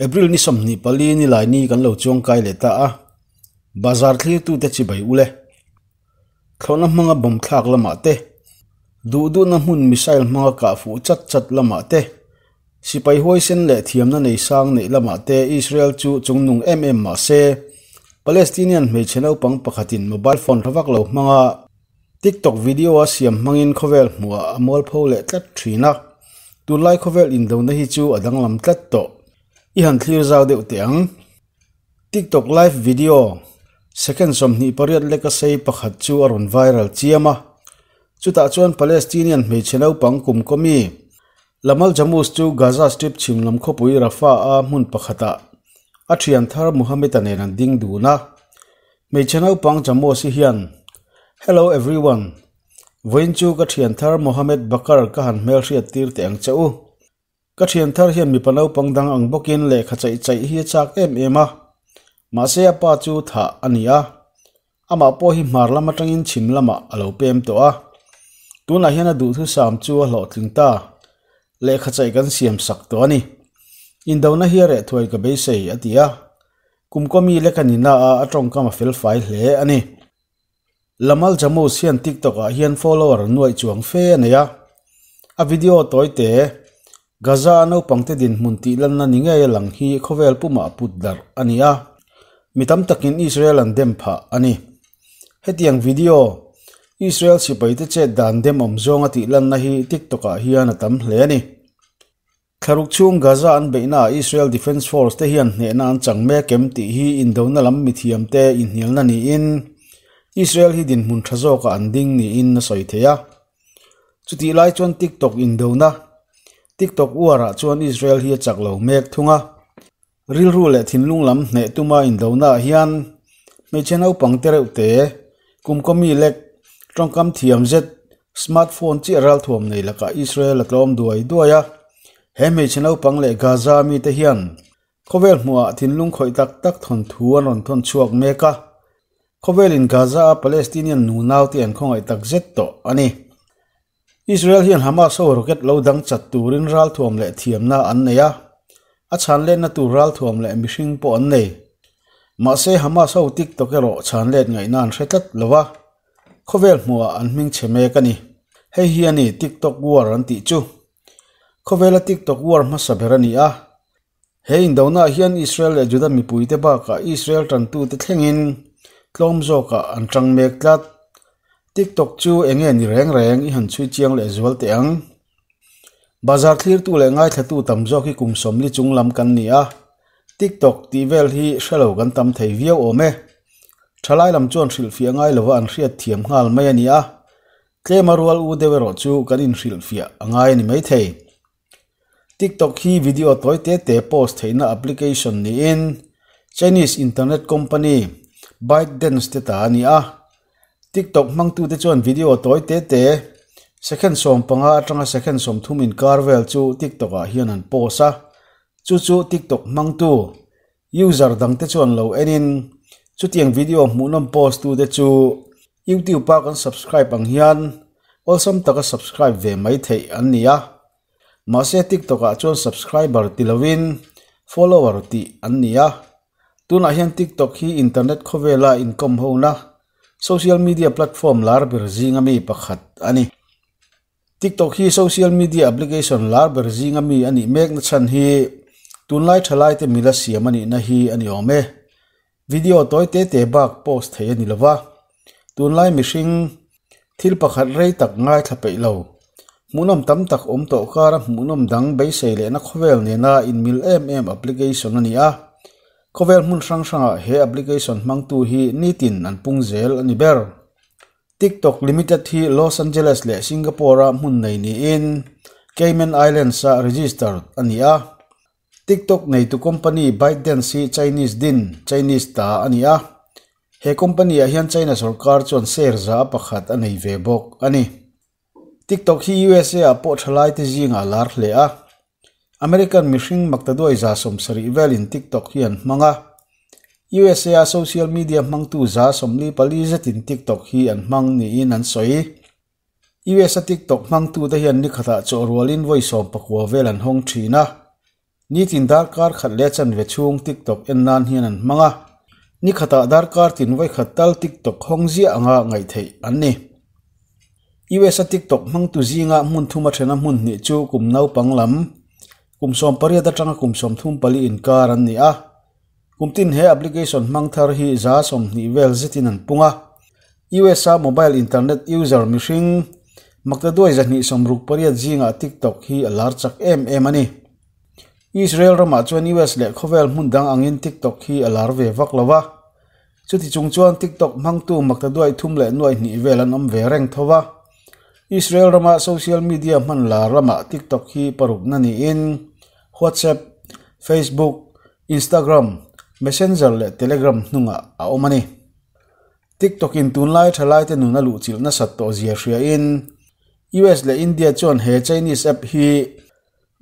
April ni 24 ni lai ni kan lo chuang kai leh ta a, bazar thlirtute chibai ule. Thlawhna hmanga bomb thlak lamah te, duh duhna hmun missile hmanga kah fuh chat chat lamah te, sipai huaisen leh thiamna nei sang neih lamah te Israel chu chungnung em em mah se, Palestinian hmeichhe naupang pakhatin mobile phone tha vak lo hmanga TikTok video a siam hmangin khawvel hmuhah a mualpho leh tlat thin a, tunlai khawvel indona hi chu a danglam tlat tawh. I han thlir zau deuh teh ang. TikTok live video second 28 leka sei pakhat chu a rawn viral chiam a. Chutah chuan Palestinian hmeichhe naupang kum kawmi Lamal Jamus chu Gaza Strip chhim lam khawpui Rafah a hmun pakhatah a thian thar Muhammad-a nen an ding dun a. Hmeichhe naupang Jamus-i hian, Hello everyone, vawiin chu ka thian thar Mohammed Bakar ka han hmelhriat tir teh ang che u. Ka thian thar hian mipa naupang dang ang bawkin lehkha chaih chaih hi a chak em em a, mahse a pa chu thah a ni a, amah pawh hi hmar lam atangin chhim lamah a lo pem tawh a. Tunah hian a duhthusam chu a hlawhtling ta, lehkha chaih kan siam sak tawh a ni. Indona hi a reh thuai ka beisei, a ti a. Kum kawmi lek a ni na a, a tawngkam a fel fai hle a ni. Lamal Jamus hian TikTok ah hian follower nuaih chuang fe a nei a. A video tawite, Gaza a naupangte dinhmun tih lanna ni ngei a lang hi khawvel pumah put darh a ni a. Mi tam takin Israel an dem phah a ni. Hetiang video, Israel sipaite chet dan dem awm zawnga tih lanna hi TikTok ah hian a tam hle a ni. Thlaruk chhung Gaza an beihnaah Israel Defense Force te hian hnehna an chang mek em tih hi indona lam mithiamte inhnialna niin Israel hi dinhmun tha zawkah an ding niin a sawi thei a. Chutih lai chuan TikTok indona, TikTok uarah chuan Israel hi a chak lo mek thung a. Rilru leh thinlung lam hneh tuma indonaah hian hmeichhe naupang te reuh te, kum kawmi lek, tawngkam thiam zet, smartphone chiah ralthuam nei lakah Israel a tlawm duai duai a. He hmeichhe naupang leh Gaza mite hian khawvel hmuhah thinlung khawih tak tak thawnthu an rawn thawn chhuak mek a. Khawvelin Gaza-a Palestinian nunaute an khawngaih tak zet tawh a ni. Israel hian Hamas ho rocket lo dang chat turin ralthuam leh thiamna an nei a, a chhan letna tur ralthuam leh mihring pawh an nei. Mahse Hamas ho TikTok erawh chhan let ngaihna an hre tlat lo a, khawvel hmuhah an hming chhe mek a ni. Hei hi a ni TikTok war an tih chu. Khawvela TikTok war hmasa ber a ni a. He indona hian Israel leh Juda mipuite bakah Israel tantute thlengin tlawm zawkah an tang mek tlat. TikTok chu eng nge ni reng reng i han chhui chiang leh zual teh ang. Bazar thlirtu leh ngaithlatu tam zawk hi kum 40 chung lam kan ni a, TikTok tih vel hi hrelo kan tam thei viau awm e. Thalai lam chuan hrilhfiah ngai lova an hriat thiam nghal mai a ni a, tlema rual u deuh erawh chu kan inhrilhfiah a ngai a ni maithei. TikTok hi video tawi te te post theihna application niin Chinese internet company ByteDance te ta a ni a. TikTok hmangtute chuan video tawi te te second 15 atanga second 30 inkar vel chu TikTok ah hian an post a. Chu chu TikTok hmangtu user dangte chuan lo enin chutiang video hmuhnawm post tute chu YouTube a kan subscribe ang hian awlsam taka subscribe ve mai theih an ni a. Mahse TikTok ah chuan subscriber ti lovin follower tih an ni a. Tunah hian TikTok hi internet khawvela inkawm hona social media platform lar ber zinga mi pakhat a ni. TikTok hi social media application lar ber zinga mi a nih mek na chhan hi tunlai thalai te mila siam a nihna hi a ni awm e. Video tawi te te bak post thei a ni lova, tunlai mihring thil pakhat rei tak ngaithla peih lo. Hmuhnawm tam tak awm tawh kara hmuhnawm dang beisei lehna khawvel nena inmil em em application a ni a. Khawvel hmun hrang hrangah he application hmangtu hi nitin an pung zel a ni ber. TikTok Limited hi Los Angeles leh Singapore-a hmun nei niin Cayman Islands-a registered a ni a. TikTok neitu company ByteDance hi Chinese din, Chinese ta a ni a. He company ah hian China sorkar chuan share za a pakhat a nei ve bawk a ni. TikTok hi USA ah pawh thalai te zingah a lar hle a. American mihring maktaduai 70 velin TikTok hi an hmang a. USA a social media hmangtu 44 zetin TikTok hi an hmang niin an sawi. US a TikTok hmangtute hian ni khatah chawhrualin vawi 19 vel an hawng thin a. Nitin darkar khat leh chanve chhung TikTok en nan hian an hmang a, ni khatah darkar tin vawikhat tal TikTok hawng ziah anga ngaih theih an ni. US a TikTok hmangtu zinga hmun thuma thena hmun hnih chu kum naupang lam, kum 18 atanga kum 34 inkar an ni a. Kum tin he application hmang thar hi 20% vel zetin an pung a. US a mobile internet user mihring maktaduai 268 zingah TikTok hi a lar chak em em a ni. Israel ramah chuan US leh khawvel hmun dang angin TikTok hi a lar ve vak lo a. Chuti chung chuan TikTok hmangtu maktaduai thum leh nuai hnih vel an awm ve reng tho a. Israel rama social media hman lar lamah TikTok hi parukna niin WhatsApp, Facebook, Instagram, Messenger leh Telegram hnungah a awm a ni. TikTok in tunlai thalaite nun a luhchilh nasat tawh zia hriain US leh India chuan he Chinese app hi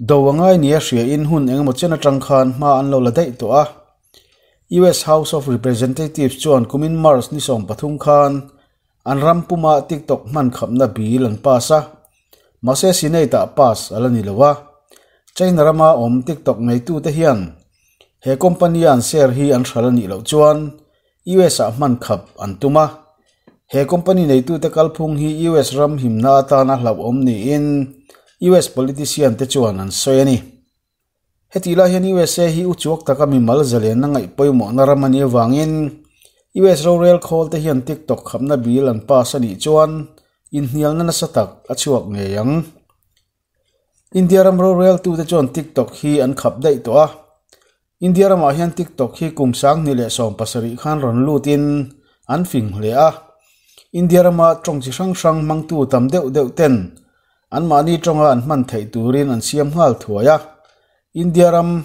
do a ngai nia hriain hun engemaw chen atang khan hma an lo la daih tawh a. US House of Representatives chuan kumin March ni 13 khan an ram puma TikTok hman khapna bill an pass a. Mahse Senate ah pass a la ni lo a. China rama awm TikTok neitute hian he company an share hi an hral a nih loh chuan US ah hman khap an tum a. He company neitute kalphung hi US ram himna atana hlauhawm niin US politician te chuan an sawi a ni. Heti lai hian USA hi uchuak taka mimal zalenna ngaih pawimawhna ram a nih avangin US rorel khawl te hian TikTok khapna bill an pass a nih chuan inhnialna nasa tak a chhuak ngei ang. India ram rorel tute chuan TikTok hi an khap daih tawh a. India ramah hian TikTok hi kum 2017 khan rawn lutin an fing hle a. India rama tawng chi hrang hrang hmangtu tam deuh deuh ten anmahni tawnga an hman theih turin an siam nghal thuai a. India ram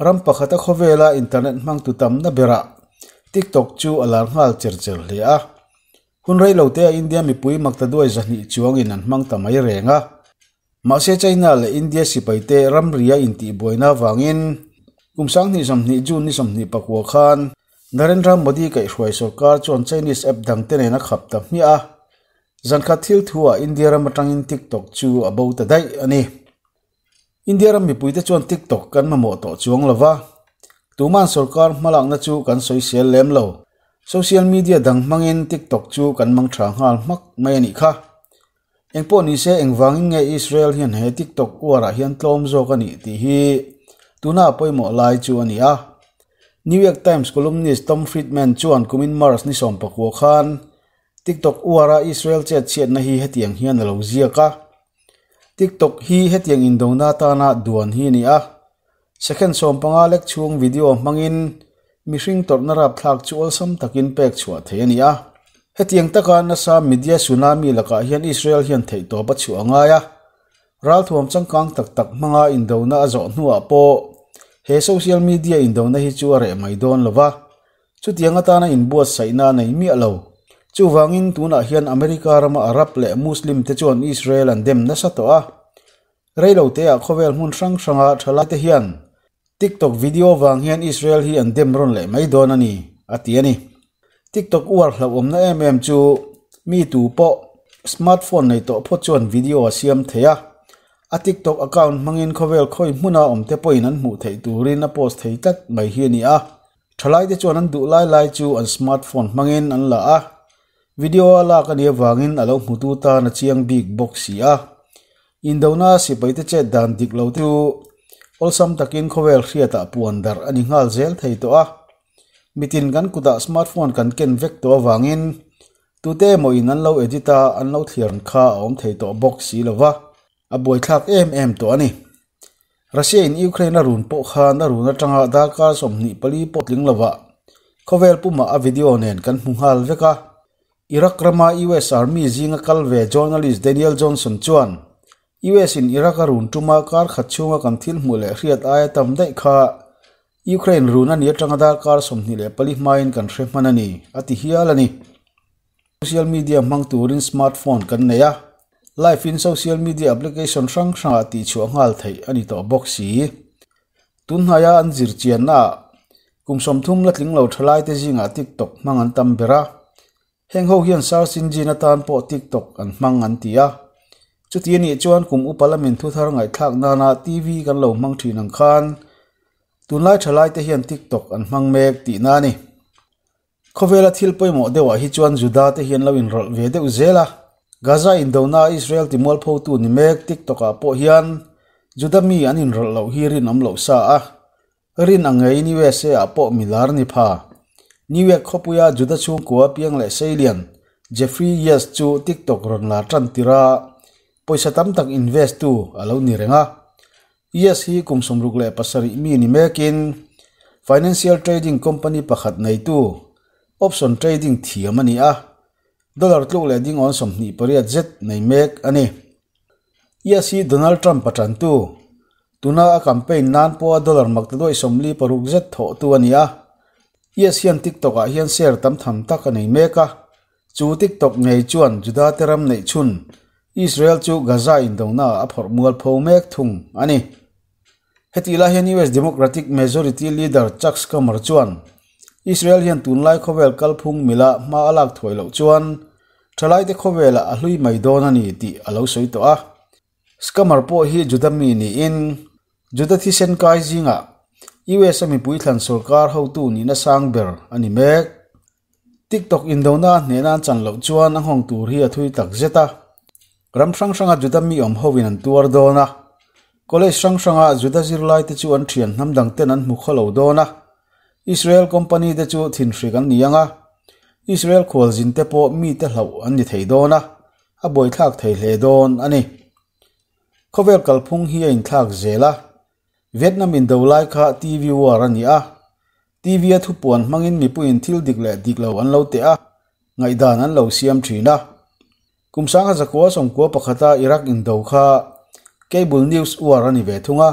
ram pakhata khawvela internet hmangtu tamna berah TikTok chu a lar nghal cher cher hle a. Hun rei lo te a India mipui maktaduai 200 chuangin an hmang ta mai reng a. Mahse China leh India sipaite ramria intihbuaina vangin kum 2020 June ni 29 khan Narendra Modi kaihhruai sarkar chuan Chinese app dang te nen a khap ta hmiah a. Zankhat thil thu ah India ram atangin TikTok chu a bo ta daih a ni. India ram mipuite chuan TikTok kan mamawh tawh chuang lova. Tuman sarkar hmalakna chu kan sawisel lem lo. Social media dang hmangin TikTok chu kan mang tha nghal hmak mai a nih kha. Engpawh ni se engvangin nge Israel hian he TikTok uarah hian tlawm zawk a nih tih hi tuna pawimawh lai chu a ni a. New York Times columnist Tom Friedman chuan kumin March ni 19 khan TikTok uara Israel chet chhiatna hi hetiang hian a lo ziak a. TikTok hi hetiang indona tana duan hi a ni a. Second 15 lek chhung video hmangin mihring tawrhna rap thlak chu awlsam takin pek chhuah thei a ni a. Hetiang taka nasa media tsunami lakah hian Israel hian theih tawp a chhuah angai a. Ralthuam changkang tak tak hmanga indona a zawh hnuah pawh he social media indona hi chu a reh mai dawn lova. Chutiang atana inbuatsaihna a nei miah lo. Chuwangin tunah hian America rama Arab leh Muslim te chuan Israel an dem nasa tawh a. Reilo te ah khawvel hmun hrang hranga thalai te hian TikTok video wang hian Israel hi an dem rawn leh mai dawn a ni a ti a ni. TikTok uar hlauhawmna em em chu mi tu pawh smartphone nei tawh phawt chuan video a siam thei a. A TikTok account hmangin khawvel khawi hmuna awm te pawhin an hmuh theih turin a post thei tlat mai hi a ni a. Thalai te chuan an duh lai lai chu an smartphone hmangin an la a. Video a lak a nih avangin a lo hmutu tan a chiang bik bawk si a. Indona sipaite chet dan dik lo chu awlsam takin khawvel hriatah puan darh a ni nghal zel thei tawh a. Mitin kan kutah smartphone kan ken vek tawh avangin tute emaw in an lo edit a an lo thliar kha a awm thei tawh bawk si lova. A buaithlak em em tawh a ni. Russia in Ukraine a run pawh khan a run atanga darkar 24 pawh tling lova. Khawvel puma a video nen kan hmu nghal vek a. Iraq rama US Army zinga kal ve journalist Daniel Johnson chuan US in Iraq a run tuma kar khat chhunga kan thil hmuh leh hriat aia tam daih kha Ukraine run a ni atanga darkar 24 hmain kan hre hman a ni a ti hial a ni. Social media hmang turin smartphone kan nei a. Live in social media application hrang hrangah tih chhuah nghal theih a ni tawh bawk si. Tunhnaiah an zir chianna kum 30 la tling lo thalai te zingah TikTok hmang an tam ber a. Heng ho hian search engine atan pawh TikTok an hmang an ti a. Chuti a nih chuan kum upa lamin thu thar ngaihthlak nana TV kan lo hmang thin ang khan tunlai thalaite hian TikTok an hmang mek tihna a ni. Khawvela thil pawimawh deuhah hi chuan Juda te hian lo inrawlh ve deuh zel a. Gaza indona Israel timualphotu ni mek TikTok-ah pawh hian Juda mi an inrawlh loh hi rinawm loh sa a. Rin ang ngeiin USA-ah pawh mi lar ni pha. New York khawpuia Juda chhungkua piang leh seilian Jeffrey Yes chu TikTok rawn lar tan tir a, pawisa tam tak invest tu a lo ni reng a. Yes hi kum 67 mi ni mekin financial trading company pakhat neitu, option trading thiam a ni a, dollar tluk leh ding awn 28 zet nei mek a ni. Yes hi Donald Trump a tantu, tuna a campaign nan pawha dollar maktaduai 46 zet thawhtu a ni a. Yes hian TikTok ah hian share tam tham tak a nei mek a, chu TikTok ngei chuan Juda te ram neih chhun Israel chu Gaza indona a phawrh mual pho mek thung a ni. Hetih lai hian US Democratic Majority Leader Chuck Schumer chuan Israel hian tunlai khawvel kalphung mila hma a lak thuai loh chuan thalaite khawvelah a hlui mai dawn a ni tih a lo sawi tawh a. Schumer pawh hi Juda mi niin Juda thisen kai zingah US a mipui thlan sorkar hotu nihna sang ber a ni mek. TikTok indona a hnehna an chan loh chuan a nghawng tur hi a thui tak zet a. Ram hrang hranga Juda mi awm hovin an tuar dawn a. College hrang hranga Juda zirlaite chu an thian hnam dang ten an hmu khaw lo dawn a. Israel company te chu thinhrik an ni ang a. Israel khualzin te pawh mite hlauh an ni thei dawn a, a buaithlak thei hle dawn a ni. Khawvel kalphung hi a inthlak zel a. Vietnam indo lai kha TV war a ni a. TV a thupuan hmangin mipuiin thil dik leh dik lo an lo teh a, ngaihdan an lo siam thin a. Kum 1991a Iraq indo kha Cable News war a ni ve thung a,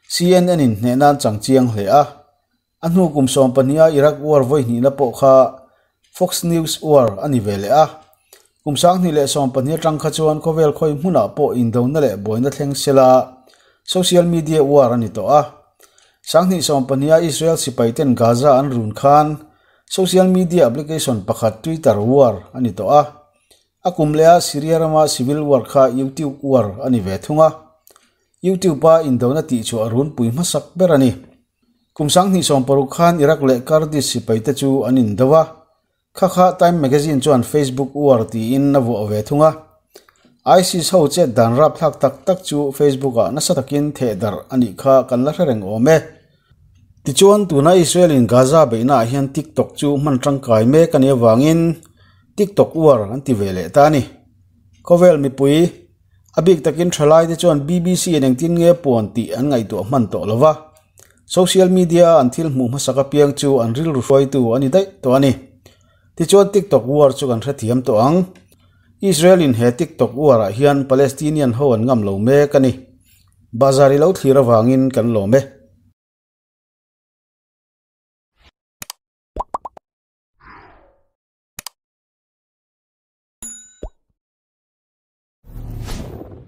CNN in hneh nan chang chiang hle a. A hnu kum 12a Iraq war vawi hnihna pawh kha Fox News war a ni ve leh a. Kum 2012 atang kha chuan khawvel khawi hmunah pawh indona leh buaina thleng sela social media war a ni tawh a. 2020a Israel sipaiten Gaza an run khan social media application pakhat Twitter war a ni tawh a. A kum leha Syria rama civil war kha YouTube war a ni ve thung a. YouTube a indona tih chu a runpui hmasak ber a ni. Kum 2016 khan Iraq leh Kurdish sipaite chu an indo a. Kha kha Time Magazine chuan Facebook war tiin a vuah ve thung a. ISIS ho chet dan rap thlak tak tak chu Facebook ah nasa takin theh darh a nih kha kan la hre reng awm e. Tichuan tuna Israel in Gaza beihna ah hian TikTok chu hman tangkai mek a nih avangin TikTok war an ti ve leh ta a ni. Khawvel mipui a bik takin thalai te chuan BBC in engtin nge puan tih an ngaihtuah hman tawh lova. Social media an thil hmuh hmasak apiang chu an rilru hruaitu a ni daih tawh a ni. Tichuan TikTok war chu kan hrethiam tawh ang. Israel in he TikTok war ah hian Palestinian ho an ngam lo mek a ni. Bazar i lo thlir avangin kan lawm e.